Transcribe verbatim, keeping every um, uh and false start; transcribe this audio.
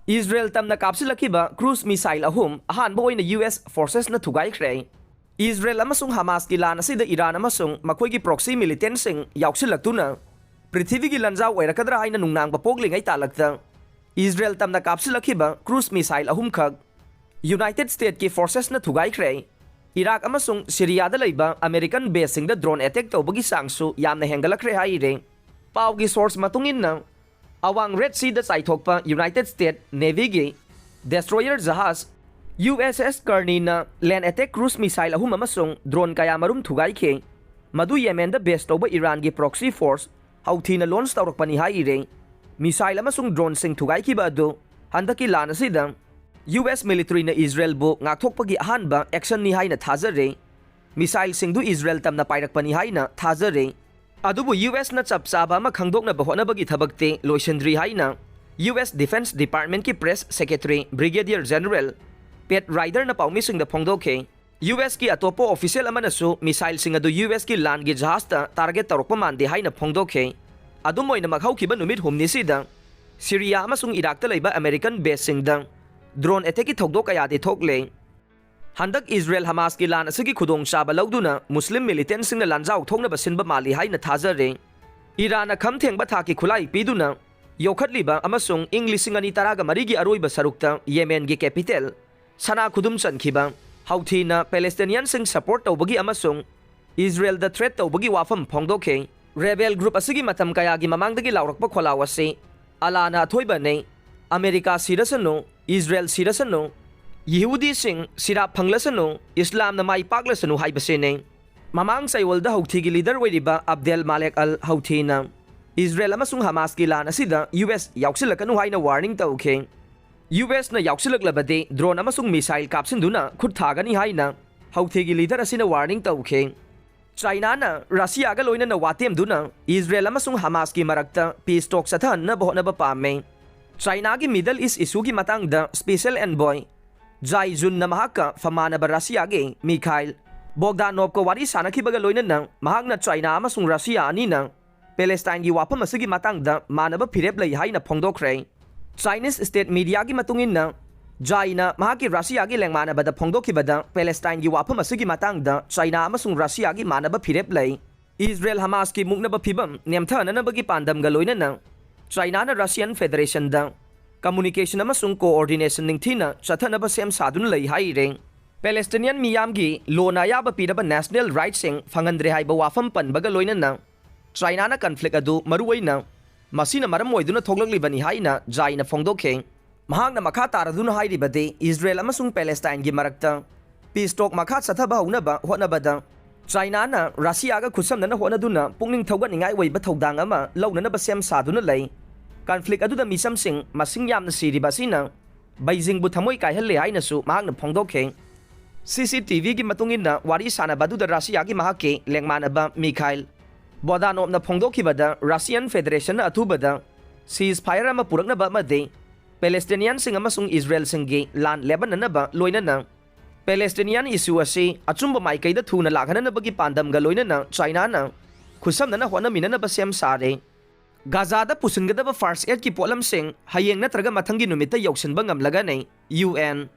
ꯏꯁꯔꯦꯜ ꯇꯝꯅ ꯀꯥꯞꯁꯤꯜꯂꯛꯈꯤꯕ ꯀ꯭ꯔꯨꯖ ꯃꯤꯁꯥꯏꯜ ꯑꯍꯨꯝ ꯑꯍꯥꯟꯕ ꯑꯣꯏꯅ ꯌꯨ ꯑꯦꯁ ꯐꯣꯔꯁꯦꯁꯅ ꯊꯨꯒꯥꯏꯈ꯭ꯔꯦ꯫ ꯏꯁꯔꯦꯜ ꯑꯃꯁꯨꯡ ꯍꯃꯥꯁꯀꯤ ꯂꯥꯟ ꯑꯁꯤꯗ ꯏꯔꯥꯟ ꯑꯃꯁꯨꯡ ꯃꯈꯣꯏꯒꯤ ꯄ꯭ꯔꯣꯛꯁꯤ ꯃꯤꯂꯤꯇꯦꯟꯁꯤꯡ ꯌꯥꯎꯁꯤꯜꯂꯛꯇꯨꯅ ꯄ꯭ꯔꯤꯊꯤꯕꯤꯒꯤ ꯂꯥꯟꯖꯥꯎ ꯑꯣꯏꯔꯛꯀꯗ꯭ꯔꯥ ꯍꯥꯏꯅ ꯅꯨꯡꯅꯥꯡꯕ ꯄꯣꯛꯂꯤꯉꯩ ꯇꯥꯂꯛꯇ ꯏꯁꯔꯦꯜ ꯇꯝꯅ ꯀꯥꯞꯁꯤꯜꯂꯛꯈꯤꯕ ꯀ꯭ꯔꯨꯖ ꯃꯤꯁꯥꯏꯜ ꯑꯍꯨꯝꯈꯛ ꯌꯨꯅꯥꯏꯇꯦꯗ ꯁ꯭ꯇꯦꯠꯀꯤ ꯐꯣꯔꯁꯦꯁꯅ ꯊꯨꯒꯥꯏꯈ꯭ꯔꯦ꯫ ꯏꯔꯥꯛ ꯑꯃꯁꯨꯡ ꯁꯤꯔꯤꯌꯥꯗ ꯂꯩꯕ ꯑꯃꯦꯔꯤꯀꯟ ꯕꯦꯁꯁꯤꯡꯗ ꯗ꯭ꯔꯣꯟ ꯑꯦꯇꯦꯛ ꯇꯧꯕꯒꯤ ꯆꯥꯡꯁꯨ ꯌꯥꯝꯅ ꯍꯦꯟꯒꯠꯂꯛꯈ꯭ꯔꯦ ꯍꯥꯏꯔꯦ꯫ ꯄꯥꯎꯒꯤ ꯁꯣꯔꯁ ꯃꯇꯨꯡ ꯏꯟꯅ, ꯑꯋꯥꯡ ꯔꯦꯗ ꯁꯤꯗ ꯆꯥꯏꯊꯣꯛꯄ ꯌꯨꯅꯥꯏꯇꯦꯗ ꯁ꯭ꯇꯦꯠ ꯅꯦꯚꯤꯒꯤ ꯗꯦꯁꯇ꯭ꯔꯣꯌꯔ ꯖꯍꯥꯖ ꯌꯨ ꯑꯦꯁ ꯑꯦꯁ ꯀꯔꯅꯤꯅ ꯂꯦꯟ ꯑꯦꯇꯦꯛ ꯀ꯭ꯔꯨꯖ ꯃꯤꯁꯥꯏꯜ ꯑꯍꯨꯝ ꯑꯃꯁꯨꯡ ꯗ꯭ꯔꯣꯟ ꯀꯌꯥ ꯃꯔꯨꯝ ꯊꯨꯒꯥꯏꯈꯤ꯫ ꯃꯗꯨ ꯌꯦꯃꯦꯟꯗ ꯕꯦꯁ ꯇꯧꯕ ꯏꯔꯥꯟꯒꯤ ꯄ꯭ꯔꯣꯛꯁꯤ ꯐꯣꯔꯁ ꯍꯧꯊꯤꯅ ꯂꯣꯟꯆ ꯇꯧꯔꯛꯄꯅꯤ ꯍꯥꯏꯔꯦ꯫ ꯃꯤꯁꯥꯏꯜ ꯑꯃꯁꯨꯡ ꯗ꯭ꯔꯣꯟꯁꯤꯡ ꯊꯨꯒꯥꯏꯈꯤꯕ ꯑꯗꯨ ꯍꯟꯗꯛꯀꯤ ꯂꯥꯟ ꯑꯁꯤꯗ ꯌꯨ ꯑꯦꯁ ꯃꯤꯂꯤꯇꯔꯤꯅ ꯏꯁꯔꯦꯜꯕꯨ ꯉꯥꯛꯊꯣꯛꯄꯒꯤ ꯑꯍꯥꯟꯕ ꯑꯦꯛꯁꯟꯅꯤ ꯍꯥꯏꯅ ꯊꯥꯖꯔꯦ꯫ ꯃꯤꯁꯥꯏꯜꯁꯤꯡꯗꯨ ꯏꯁꯔꯦꯜ ꯇꯝꯅ ꯄꯥꯏꯔꯛꯄꯅꯤ ꯍꯥꯏꯅ ꯊꯥꯖꯔꯦ꯫ ꯑꯗꯨꯕꯨ ꯌꯨ ꯑꯦꯁꯅ ꯆꯞ ꯆꯥꯕ ꯑꯃ ꯈꯪꯗꯣꯛꯅꯕ ꯍꯣꯠꯅꯕꯒꯤ ꯊꯕꯛꯇꯤ ꯂꯣꯏꯁꯤꯟꯗ꯭ꯔꯤ ꯍꯥꯏꯅ ꯌꯨ ꯑꯦꯁ ꯗꯤꯐꯦꯟꯁ ꯗꯤꯄꯥꯔꯠꯃꯦꯟꯠꯀꯤ press secretary brigadier general Pat ꯔꯥꯏꯗꯔꯅ ꯄꯥꯎꯃꯤꯁꯤꯡꯗ ꯐꯣꯡꯗꯣꯛꯈꯤ꯫ ꯌꯨ ꯑꯦꯁꯀꯤ ꯑꯇꯣꯞꯄ ꯑꯣꯐꯤꯁꯤꯌꯦꯜ ꯑꯃꯅꯁꯨ ꯃꯤꯁꯥꯏꯜꯁꯤꯡ ꯑꯗꯨ ꯌꯨ ꯑꯦꯁꯀꯤ ꯂꯥꯟꯒꯤ ꯖꯍꯥꯖꯇ ꯇꯥꯔꯒꯦꯠ ꯇꯧꯔꯛꯄ ꯃꯥꯟꯗꯦ ꯍꯥꯏꯅ ꯐꯣꯡꯗꯣꯛꯈꯤ꯫ ꯑꯗꯨꯝ ꯑꯣꯏꯅꯃꯛ, ꯍꯧꯈꯤꯕ ꯅꯨꯃꯤꯠ ꯍꯨꯝꯅꯤꯁꯤꯗ ꯁꯤꯔꯤꯌꯥ ꯑꯃꯁꯨꯡ ꯏꯔꯥꯛꯇ ꯂꯩꯕ ꯑꯃꯦꯔꯤꯀꯟ ꯕꯦꯁꯁꯤꯡꯗ ꯗ꯭ꯔꯣꯟ ꯑꯦꯇꯦꯛꯀꯤ ꯊꯧꯗꯣꯛ ꯀꯌꯥꯗꯤ ꯊꯣꯛꯂꯦ꯫ ꯍꯟꯗꯛ ꯏꯁꯔꯦꯜ ꯍꯃꯥꯁꯀꯤ ꯂꯥꯟ ꯑꯁꯤꯒꯤ ꯈꯨꯗꯣꯡꯆꯥꯕ ꯂꯧꯗꯨꯅ ꯃꯨꯁꯂꯤꯝ ꯃꯤꯂꯤꯇꯦꯟꯁꯤꯡꯅ ꯂꯥꯟꯖꯥꯎ ꯊꯣꯛꯅꯕ ꯁꯤꯟꯕ ꯃꯥꯜꯂꯤ ꯍꯥꯏꯅ ꯊꯥꯖꯔꯦ꯫ ꯏꯔꯥꯟꯅ ꯈꯝ ꯊꯦꯡꯕ ꯊꯥꯛꯀꯤ ꯈꯨꯠꯂꯥꯏ ꯄꯤꯗꯨꯅ ꯌꯣꯛꯈꯠꯂꯤꯕ ꯑꯃꯁꯨꯡ ꯏꯪ ꯂꯤꯁꯤꯡ ꯑꯅꯤ ꯇꯔꯥꯒ ꯃꯔꯤꯒꯤ ꯑꯔꯣꯏꯕ ꯁꯔꯨꯛꯇ ꯌꯦꯃꯦꯟꯒꯤ ꯀꯦꯄꯤꯇꯦꯜ ꯁꯅꯥ ꯈꯨꯗꯨꯝ ꯆꯟꯈꯤꯕ ꯍꯧꯊꯤꯅ ꯄꯦꯂꯦꯁꯇꯤꯅꯤꯌꯟꯁꯤꯡ ꯁꯄꯣꯔꯠ ꯇꯧꯕꯒꯤ ꯑꯃꯁꯨꯡ ꯏꯁꯔꯦꯜꯗ ꯊ꯭ꯔꯦꯠ ꯇꯧꯕꯒꯤ ꯋꯥꯐꯝ ꯐꯣꯡꯗꯣꯛꯈꯤ꯫ ꯔꯦꯕꯦꯜ ꯒ꯭ꯔꯨꯞ ꯑꯁꯤꯒꯤ ꯃꯇꯝ ꯀꯌꯥꯒꯤ ꯃꯃꯥꯡꯗꯒꯤ ꯂꯥꯎꯔꯛꯄ ꯈꯣꯜꯂꯥꯎ ꯑꯁꯤ "ꯑꯂꯥꯅ ꯑꯊꯣꯏꯕꯅꯤ, ꯑꯃꯦꯔꯤꯀꯥ ꯁꯤꯔꯁꯅꯨ, ꯏꯁꯔꯦꯜ ꯁꯤꯔꯁꯅꯨ, ꯌꯤꯍꯨꯗꯤꯁꯤꯡ ꯁꯤꯔꯥꯞ ꯐꯪꯂꯁꯅꯨ, ꯏꯁꯂꯥꯝꯅ ꯃꯥꯏ ꯄꯥꯛꯂꯁꯅꯨ" ꯍꯥꯏꯕꯁꯤꯅꯤ꯫ ꯃꯃꯥꯡ ꯆꯌꯣꯜꯗ ꯍꯧꯊꯤꯒꯤ ꯂꯤꯗꯔ ꯑꯣꯏꯔꯤꯕ ꯑꯕꯗꯦꯜ ꯃꯥꯂꯦꯛ ꯑꯜ ꯍꯧꯊꯤꯅ ꯏꯁꯔꯦꯜ ꯑꯃꯁꯨꯡ ꯍꯃꯥꯁꯀꯤ ꯂꯥꯟ ꯑꯁꯤꯗ ꯌꯨ ꯑꯦꯁ ꯌꯥꯎꯁꯤꯜꯂꯛꯀꯅꯨ ꯍꯥꯏꯅ ꯋꯥꯔꯅꯤꯡ ꯇꯧꯈꯤ꯫ ꯌꯨ ꯑꯦꯁꯅ ꯌꯥꯎꯁꯤꯜꯂꯛꯂꯕꯗꯤ ꯗ꯭ꯔꯣꯟ ꯑꯃꯁꯨꯡ ꯃꯤꯁꯥꯏꯜ ꯀꯥꯞꯁꯤꯟꯗꯨꯅ ꯈꯨꯠ ꯊꯥꯒꯅꯤ ꯍꯥꯏꯅ ꯍꯧꯊꯤꯒꯤ ꯂꯤꯗꯔ ꯑꯁꯤꯅ ꯋꯥꯔꯅꯤꯡ ꯇꯧꯈꯤ꯫ ꯆꯥꯏꯅꯥꯅ ꯔꯁꯤꯌꯥꯒ ꯂꯣꯏꯅꯅ ꯋꯥꯇꯦꯝꯗꯨꯅ ꯏꯁꯔꯦꯜ ꯑꯃꯁꯨꯡ ꯍꯃꯥꯁꯀꯤ ꯃꯔꯛꯇ ꯄꯤꯁ ꯇꯣꯛ ꯆꯠꯊꯍꯟꯅꯕ ꯍꯣꯠꯅꯕ ꯄꯥꯝꯃꯤ꯫ ꯆꯥꯏꯅꯥꯒꯤ ꯃꯤꯗꯜ ꯏꯁ ꯏꯁꯨꯒꯤ ꯃꯇꯥꯡꯗ ꯁ꯭ꯄꯦꯁꯦꯜ ꯑꯦꯟꯕꯣꯏ ꯖꯥꯏ ꯖꯨꯟꯅ ꯃꯍꯥꯛꯀ ꯐꯝꯃꯥꯟꯅꯕ ꯔꯁꯤꯌꯥꯒꯤ ꯃꯤꯈꯥꯏꯜ ꯕꯣꯒꯗꯥꯅꯣꯚꯀ ꯋꯥꯔꯤ ꯁꯥꯅꯈꯤꯕꯒ ꯂꯣꯏꯅꯅ ꯃꯍꯥꯛꯅ ꯆꯥꯏꯅꯥ ꯑꯃꯁꯨꯡ ꯔꯁꯤꯌꯥ ꯑꯅꯤꯅ ꯄꯦꯂꯦꯁꯇꯥꯏꯟꯒꯤ ꯋꯥꯐꯝ ꯑꯁꯤꯒꯤ ꯃꯇꯥꯡꯗ ꯃꯥꯟꯅꯕ ꯐꯤꯔꯦꯞ ꯂꯩ ꯍꯥꯏꯅ ꯐꯣꯡꯗꯣꯛꯈ꯭ꯔꯦ꯫ Chinese state mediaꯒꯤ ꯃꯇꯨꯡ ꯏꯟꯅ, ꯖꯥꯏꯅ ꯃꯍꯥꯛꯀꯤ ꯔꯁꯤꯌꯥꯒꯤ ꯂꯦꯡꯃꯥꯟꯅꯕꯗ ꯐꯣꯡꯗꯣꯛꯈꯤꯕꯗ, ꯄꯦꯂꯦꯁꯇꯥꯏꯟꯒꯤ ꯋꯥꯐꯝ ꯑꯁꯤꯒꯤ ꯃꯇꯥꯡꯗ ꯆꯥꯏꯅꯥ ꯑꯃꯁꯨꯡ ꯔꯁꯤꯌꯥꯒꯤ ꯃꯥꯟꯅꯕ ꯐꯤꯔꯦꯞ ꯂꯩ꯫ ꯏꯖꯔꯦꯜ ꯍꯃꯥꯁꯀꯤ ꯃꯨꯛꯅꯕ ꯐꯤꯚꯝ ꯅꯦꯝꯊꯍꯟꯅꯕꯒꯤ ꯄꯥꯟꯗꯝꯒ ꯂꯣꯏꯅꯅ ꯆꯥꯏꯅꯥꯅ ꯔꯁꯤꯌꯥꯟ ꯐꯦꯗꯔꯦꯁꯟꯗ communication ꯑꯃꯁꯨꯡ coordination ꯅꯤꯡꯊꯤꯅ ꯆꯠꯊꯅꯕ ꯁꯦꯝ ꯁꯥꯗꯨꯅ ꯂꯩ ꯍꯥꯏꯔꯦ꯫ ꯄꯦꯂꯦꯁꯇꯤꯅꯤꯌꯟ ꯃꯤꯌꯥꯝꯒꯤ ꯂꯣꯅ ꯑꯌꯥꯕ ꯄꯤꯔꯕ national rightꯁꯤꯡ ꯐꯪꯍꯟꯗ꯭ꯔꯦ ꯍꯥꯏꯕ ꯋꯥꯐꯝ ꯄꯟꯕꯒ ꯂꯣꯏꯅꯅ ꯆꯥꯏꯅꯥꯅ conflict ꯑꯗꯨ ꯃꯔꯨꯑꯣꯏꯅ ꯃꯁꯤꯅ ꯃꯔꯝ ꯑꯣꯏꯗꯨꯅ ꯊꯣꯛꯂꯛꯂꯤꯕꯅꯤ ꯍꯥꯏꯅ ꯖꯥꯏꯅ ꯐꯣꯡꯗꯣꯛꯈꯤ꯫ ꯃꯍꯥꯛꯅ ꯃꯈꯥ ꯇꯥꯔꯗꯨꯅ ꯍꯥꯏꯔꯤꯕꯗꯤ, ꯏꯖꯔꯦꯜ ꯑꯃꯁꯨꯡ ꯄꯦꯂꯦꯁꯇꯥꯏꯟꯒꯤ ꯃꯔꯛꯇ peace talk ꯃꯈꯥ ꯆꯠꯊꯕ ꯍꯧꯅꯕ ꯍꯣꯠꯅꯕꯗ ꯆꯥꯏꯅꯥꯅ ꯔꯁꯤꯌꯥꯒ ꯈꯨꯠꯁꯝꯅꯅ ꯍꯣꯠꯅꯗꯨꯅ ꯄꯨꯛꯅꯤꯡ ꯊꯧꯒꯠꯅꯤꯡꯉꯥꯏ ꯑꯣꯏꯕ ꯊꯧꯗꯥꯡ ꯑꯃ ꯂꯧꯅꯅꯕ ꯁꯦꯝ ꯁꯥꯗꯨꯅ ꯂꯩ꯫ Conflict ꯑꯗꯨꯗ ꯃꯤꯆꯝꯁꯤꯡ ꯃꯁꯤꯡ ꯌꯥꯝꯅ ꯁꯤꯔꯤꯕ ꯑꯁꯤꯅ ꯕꯩꯖꯤꯡꯕꯨ ꯊꯃꯣꯏ ꯀꯥꯏꯍꯜꯂꯦ ꯍꯥꯏꯅꯁꯨ ꯃꯍꯥꯛꯅ ꯐꯣꯡꯗꯣꯛꯈꯤ꯫ CCTVꯒꯤ ꯃꯇꯨꯡ ꯏꯟꯅ, ꯋꯥꯔꯤ ꯁꯥꯟꯅꯕ ꯑꯗꯨꯗ ꯔꯁꯤꯌꯥꯒꯤ ꯃꯍꯥꯛꯀꯤ ꯂꯦꯡꯃꯥꯟꯅꯕ ꯃꯤꯈꯥꯏꯜ ꯕꯣꯗꯥꯅꯣꯞꯅ ꯐꯣꯡꯗꯣꯛꯈꯤꯕꯗ, ꯔꯁꯤꯌꯟ ꯐꯦꯗꯔꯦꯁꯟꯅ ꯑꯊꯨꯕꯗ ceasefire ꯑꯃ ꯄꯨꯔꯛꯅꯕ ꯑꯃꯗꯤ ꯄꯦꯂꯦꯁꯇꯤꯅꯤꯌꯟꯁꯤꯡ ꯑꯃꯁꯨꯡ ꯏꯖꯔꯦꯜꯁꯤꯡꯒꯤ ꯂꯥꯟ ꯂꯦꯞꯍꯟꯅꯅꯕ, ꯂꯣꯏꯅꯅ ꯄꯦꯂꯦꯁꯇꯤꯅꯤꯌꯟ issue ꯑꯁꯤ ꯑꯆꯨꯝꯕ ꯃꯥꯏꯀꯩꯗ ꯊꯨꯅ ꯂꯥꯛꯍꯟꯅꯕꯒꯤ ꯄꯥꯟꯗꯝꯒ ꯂꯣꯏꯅꯅ ꯆꯥꯏꯅꯥꯅ ꯈꯨꯠꯁꯝꯅꯅ ꯍꯣꯠꯅꯃꯤꯟꯅꯅꯕ ꯁꯦꯝ ꯁꯥꯔꯦ꯫ ꯒꯥꯖꯥꯗ ꯄꯨꯁꯤꯟꯒꯗꯕ first aidꯀꯤ ꯄꯣꯠꯂꯝꯁꯤꯡ ꯍꯌꯦꯡ ꯅꯠꯇ꯭ꯔꯒ ꯃꯊꯪꯒꯤ ꯅꯨꯃꯤꯠꯇ ꯌꯧꯁꯤꯟꯕ ꯉꯝꯂꯒꯅꯤ꯫ UN